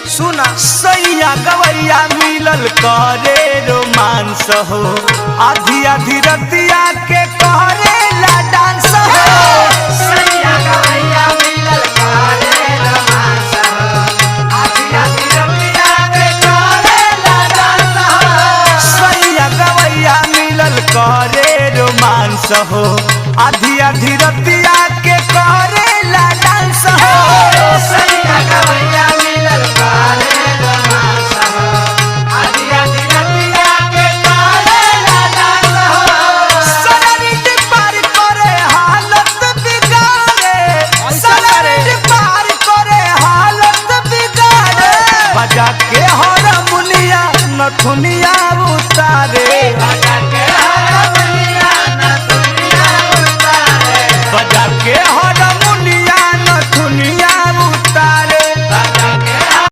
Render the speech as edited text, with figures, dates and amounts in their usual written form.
सुना। सैया गवैया मिलल करे रोमांस हो, आधी आधी रतिया के करेला डांस हो। सैया गवैया मिलल करे रोमांस हो, आधी आधी रतिया के करेला डांस हो। सैया गवैया मिलल करे रोमांस हो, आधी आधी रतिया के करेला डांस हो। सैया गवैया मिलल करे रोमांस हो, आधी आधी रतिया के करेला डांस हो। सरारिट पार करे हालत बिगाड़े, सरारिट पार करे हालत बिगाड़े, बजा के हारमोनिया नथुनिया उतारे। बजा के